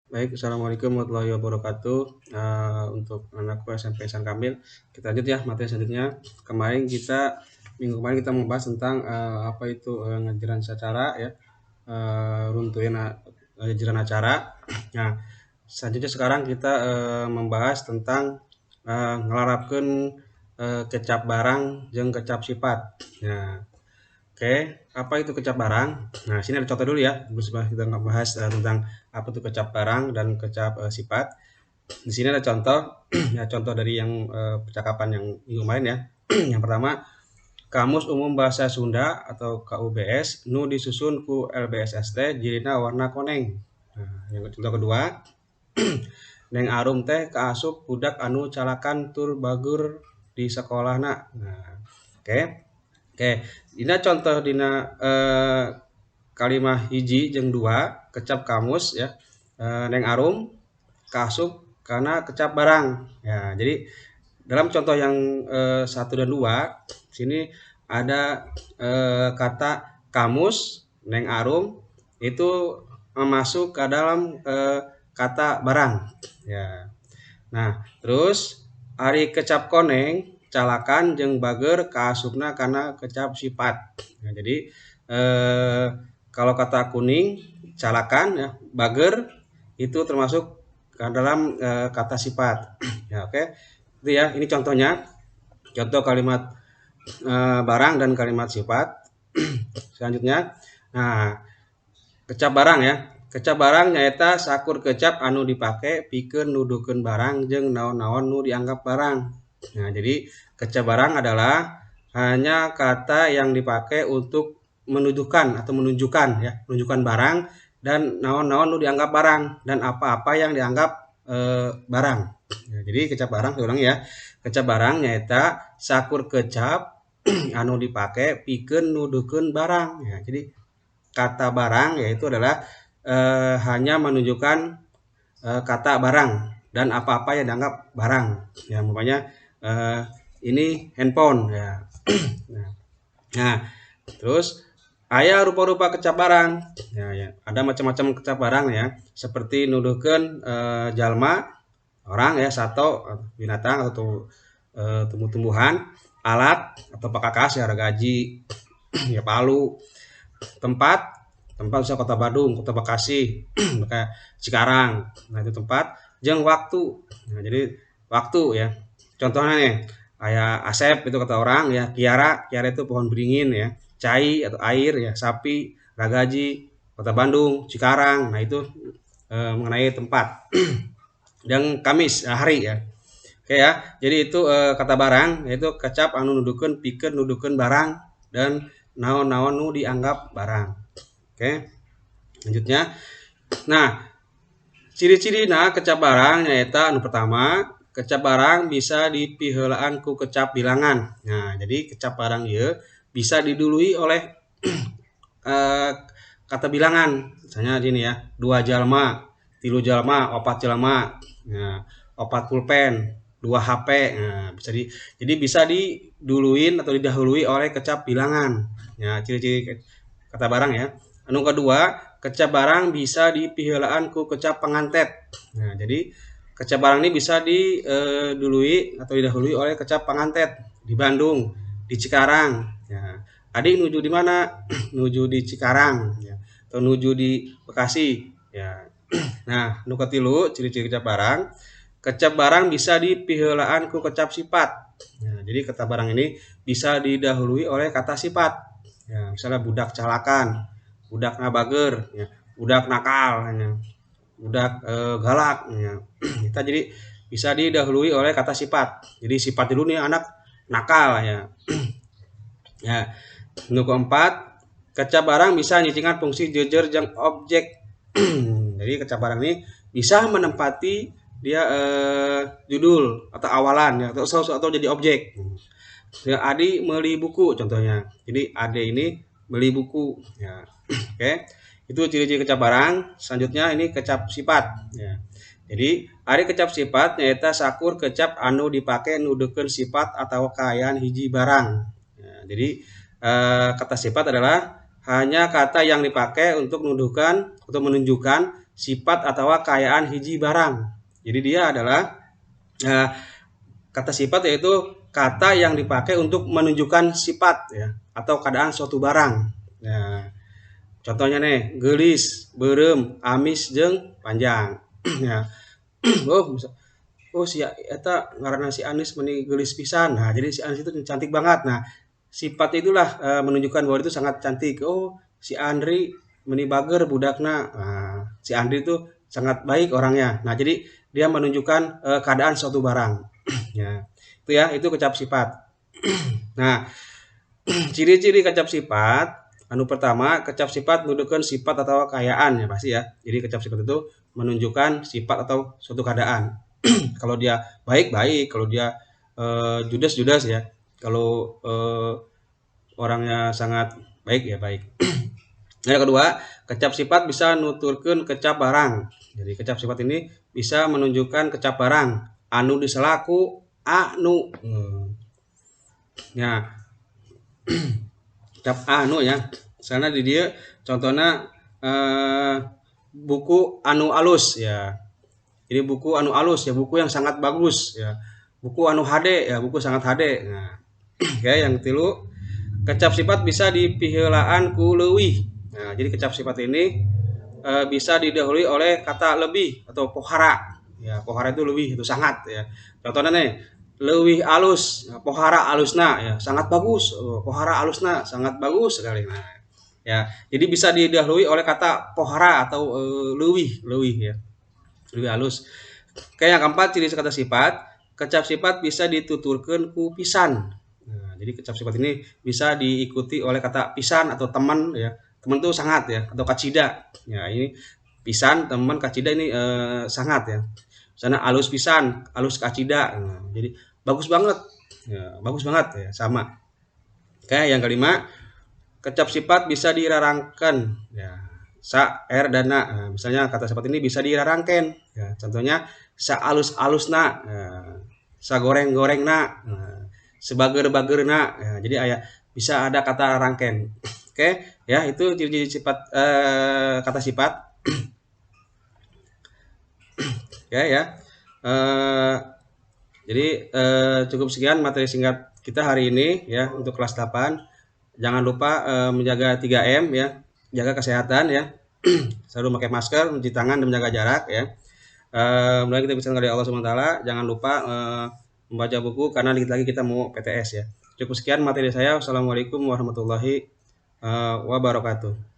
Baik, assalamualaikum warahmatullahi wabarakatuh. Untuk anakku SMP Ihsan Kamil, kita lanjut ya materi selanjutnya. Kemarin kita Minggu kemarin kita membahas tentang apa itu ngajaran secara ya, runtuin ngajaran acara. Nah, selanjutnya sekarang kita membahas tentang ngelarapkeun kecap barang jeung kecap sifat. Nah, oke, apa itu kecap barang? Nah, sini ada contoh dulu ya. Sebelum kita ngebahas tentang apa itu kecap barang dan kecap sifat. Di sini ada contoh, ya contoh dari yang percakapan yang minggu kemarin ya. Yang pertama, Kamus Umum Bahasa Sunda atau KUBS nu disusun ku LBSST jirina warna koneng. Nah, yang contoh kedua, Neng Arum teh kaasup budak anu calakan tur bager di sekolahna. Nah, oke. Oke, dina contoh dina kalimah hiji jeung dua kecap kamus ya. Neng Arum kaasup karena kecap barang. Ya, jadi dalam contoh yang 1 dan 2 sini ada kata kamus Neng Arum itu masuk ke dalam kata barang ya. Nah, terus ari kecap koneng calakan jeung bager kaasupna karena kecap sifat. Nah, jadi kalau kata kuning calakan ya, bager itu termasuk ke dalam kata sifat. Ya, oke. Itu ya, ini contohnya. Contoh kalimat barang dan kalimat sifat. Selanjutnya, nah, kecap barang ya. Kecap barang nyaeta sakur kecap anu dipake pikeun nuduhkeun barang jeung naon-naon nu dianggap barang. Nah, jadi kecap barang adalah hanya kata yang dipakai untuk menuduhkan atau menunjukkan ya, menunjukkan barang dan naon-naon nu dianggap barang dan apa-apa yang dianggap barang. Nah, jadi kecap barang saya ulangi ya. Kecap barang nyaeta sakur kecap anu dipake pikeun nuduhkeun barang ya. Jadi kata barang yaitu adalah hanya menunjukkan kata barang dan apa-apa yang dianggap barang ya, umpamanya ini handphone ya. Nah, terus aya rupa-rupa kecap barang ya, ya. Ada macam-macam kecap barang ya, seperti nuduhkeun jalma, orang ya, sato binatang atau tumbuh-tumbuhan, alat atau pakakas ya, gaji ya, palu, tempat, tempat bisa kota Bandung, kota Bekasi, kayak Cikarang. Nah, itu tempat, jeung waktu. Nah, jadi waktu ya. Contohnya nih, kayak Asep itu kata orang ya, Kiara, Kiara itu pohon beringin ya, cai atau air ya, sapi, ragaji, kota Bandung, Cikarang. Nah, itu mengenai tempat. Dan Kamis, hari ya. Oke ya. Jadi itu kata barang yaitu kecap anu nuduhkeun pikeun nuduhkeun barang dan naon-naon nu dianggap barang. Oke. Selanjutnya. Nah, ciri-ciri nah kecap barang nyaeta anu pertama, kecap barang bisa dipiheulaan ku kecap bilangan. Nah, jadi kecap barang ieu bisa didului oleh kata bilangan. Misalnya gini ya, 2 jalma, 3 jalma, 4 jalma. Nah, 4 pulpen, 2 HP. Nah, jadi bisa diduluin atau didahului oleh kecap bilangan. Ya, ciri-ciri kata barang ya. Anu kedua, kecap barang bisa dipiheulaan ku kecap pangantet. Nah, jadi kecap barang ini bisa didului atau didahului oleh kecap pangantet di Bandung, di Cikarang. Ya. Adik nuju di mana? Nuju di Cikarang ya. Atau nuju di Bekasi ya. Nah, nu katilu ciri-ciri kecap barang. Kecap barang bisa dipiheulaan ku kecap sifat. Nah, jadi kata barang ini bisa didahului oleh kata sifat. Ya, misalnya budak calakan, budak ngabager, ya, budak nakal, ya, budak galak. Ya. Kita jadi bisa didahului oleh kata sifat. Jadi sifat dulu nih anak nakal ya. Ya. Nu keempat, kecap barang bisa nyicingan fungsi jejer jeung objek. Jadi kecap barang ini bisa menempati dia judul atau awalan ya, atau jadi objek. Ya, Adi beli buku contohnya. Jadi Ade ini beli buku ya. Oke. Itu ciri-ciri kecap barang. Selanjutnya ini kecap sifat ya. Jadi ari kecap sifat nyaeta sakur kecap anu dipake nuduhkeun sifat atau kaayaan hiji barang. Ya, jadi kata sifat adalah hanya kata yang dipakai untuk menuduhkan atau menunjukkan sifat atau kaayaan hiji barang. Jadi dia adalah kata sifat yaitu kata yang dipakai untuk menunjukkan sifat ya atau keadaan suatu barang. Nah, contohnya nih, geulis, beureum, amis jeung panjang. Ya. Oh, si eta ngaranna si Anis meni geulis pisan. Nah, jadi si Anis itu cantik banget. Nah, sifat itulah menunjukkan bahwa itu sangat cantik. Oh, si Andri meni bager budakna. Nah, si Andri itu sangat baik orangnya. Nah, jadi dia menunjukkan keadaan suatu barang. Ya. Itu ya, itu kecap sifat. Nah, ciri-ciri kecap sifat anu pertama, kecap sifat menunjukkan sifat atau kaayaan ya pasti ya. Jadi kecap sifat itu menunjukkan sifat atau suatu keadaan. Kalau dia baik baik, kalau dia judes judes ya. Kalau orangnya sangat baik ya baik. Yang kedua, kecap sifat bisa nuturkeun kecap barang. Jadi kecap sifat ini bisa menunjukkan kecap barang anu disela ku anu. Ya. Kecap anu ya. Misalnya di dia contohnya buku anu alus ya. Jadi buku anu alus ya, buku yang sangat bagus ya. Buku anu hade ya, buku sangat hade. Nah, oke, yang tilu, kecap sifat bisa dipiheulaan ku leuwih. Nah, jadi kecap sifat ini bisa didahului oleh kata lebih atau pohara. Ya, pohara itu lebih, itu sangat ya. Contohnya nih, leuwih alus, pohara alusna ya, sangat bagus. Oh, pohara alusna sangat bagus sekali. Nah, ya, jadi bisa didahului oleh kata pohara atau leuwih, leuwih ya. Lebih halus. Oke, yang keempat, ciri kata sifat, kecap sifat bisa dituturkeun ku pisan. Nah, jadi kecap sifat ini bisa diikuti oleh kata pisan atau teman ya. Teman itu sangat ya, atau kacida. Ya, ini pisan, teman, kacida ini sangat ya. Misalnya alus pisan, alus kacida. Nah, jadi bagus banget. Ya, bagus banget ya, sama. Oke, yang kelima, kecap sifat bisa dirarangkan ya. Sa, er, dan na. Nah, misalnya kata sifat ini bisa dirarangken. Ya, contohnya sa alus-alusna, ya, sa goreng-gorengna, nah, sebager-bagerna. Ya, jadi aya bisa ada kata rangken. Oke, ya itu ciri-ciri sifat kata sifat. Oke ya. Jadi cukup sekian materi singkat kita hari ini ya untuk kelas 8. Jangan lupa menjaga 3M ya. Jaga kesehatan ya. Selalu pakai masker, mencuci tangan dan menjaga jarak ya. Mulai kita bisa dari Allah Subhanahu wa taala, jangan lupa membaca buku karena dikit lagi kita mau PTS ya. Cukup sekian materi saya. Wassalamualaikum warahmatullahi wabarakatuh.